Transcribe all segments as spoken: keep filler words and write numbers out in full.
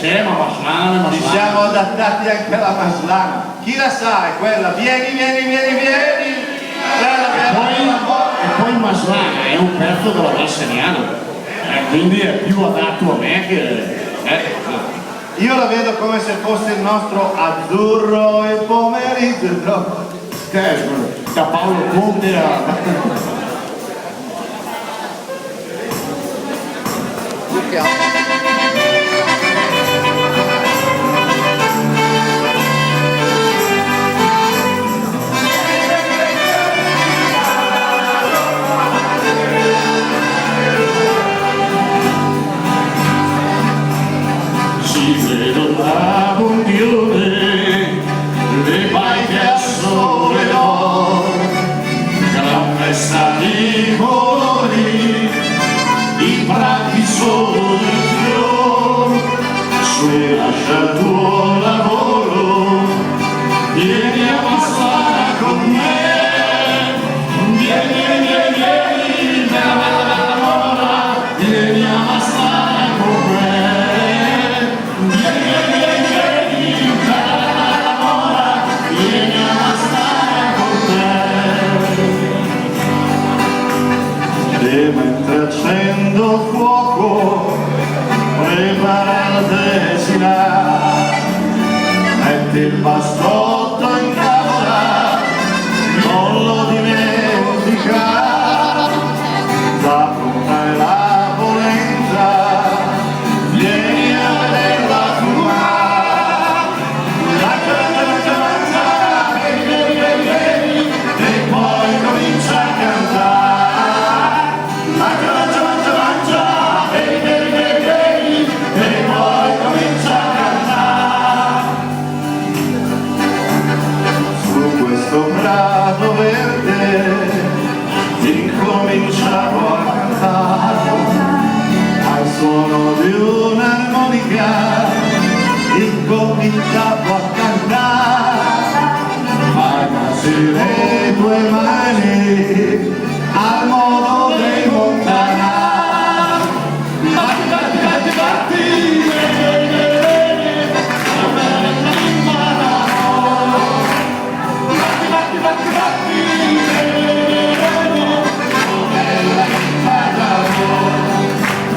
Eh, ma Maslana, Maslana. Ci siamo adattati anche alla Maslana. Chi la sa, è quella. Vieni, vieni, vieni, vieni. Bella, bella, bella. E poi, e poi Maslana è un pezzo della Val Seriana. Eh, quindi è più adatto a me che, eh. Io la vedo come se fosse il nostro azzurro e pomeriggio. Che è, da Paolo Conte a... Si vedono abbondione le baiche a sole d'oro, gran festa di colori, i prati sono in fior, su lascia il tuo lavoro, vieni a passare con me, vieni, vieni, vieni, vieni, bella, bella, bella, bella, vieni a passare con me. Vieni, vieni, vieni, cara mora, vieni a stare con me. E mentre accendo il fuoco, prepara il desinare, metti il bastotto in tavola, non lo dimenticare. La frutta e la polenta, vieni a vederla fumare. Mangia, mangia, mangia, bevi, bevi, bevi, bevi, e poi comincia a cantare. Mangia, mangia, mangia, mangia, bevi, bevi, bevi, bevi, e poi comincia a cantare. Su questo prato verde incominciavo a cantare, al suono di un'armonica incominciavo a cantare, ma se le tue mani al modo dei montanari. Batti, batti, batti, batti, batti, batti, batti.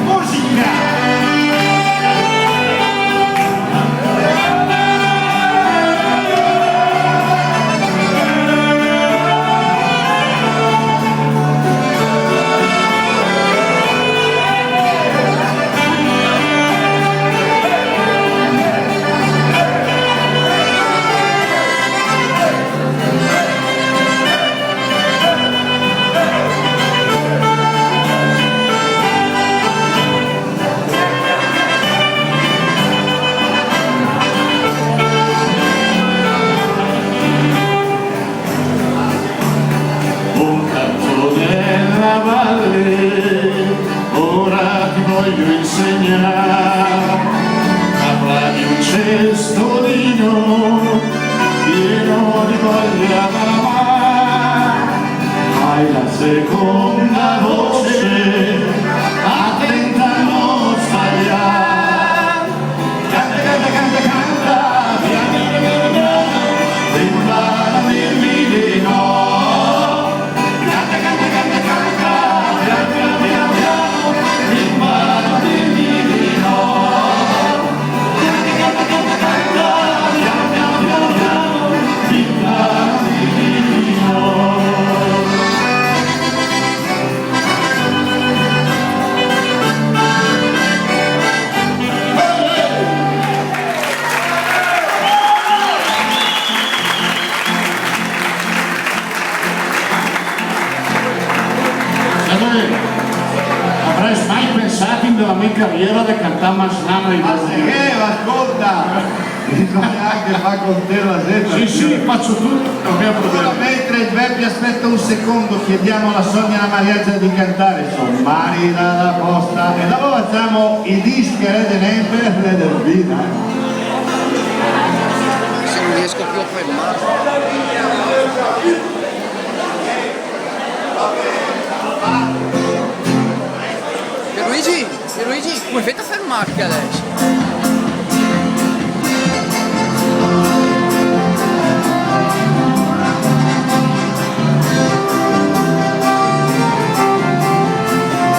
Musica! Un canto della valle, ora ti voglio insegnare a fare un cestolino pieno di voglia d'amare. Hai la seconda voce, attenta a non sbagliare. Canta, canta, canta, canta, piano, piano, piano, piano, impara a dirmi di no. Canta, canta, canta, canta, piano, piano, piano, piano, impara a dirmi di no. Canta, canta, canta, canta, piano, piano, piano, piano, impara a dirmi di no. Salve, avrès mai pensàt in de la mé cariéra de cantà Maslana in... Ma se che, ma ascolta! Bisogna anche far con te la zeta. Sì, sì, faccio tutto, non è un problema. Allora, mentre il Bepi aspetta un secondo, chiediamo alla Sonia Mariezza di cantare Sommarì dalla posta e dopo facciamo i dischi de nèmpe, le del vino, eh. Se non riesco più a fermarlo. Pierluigi, Pierluigi, come fét a fermàt adèss?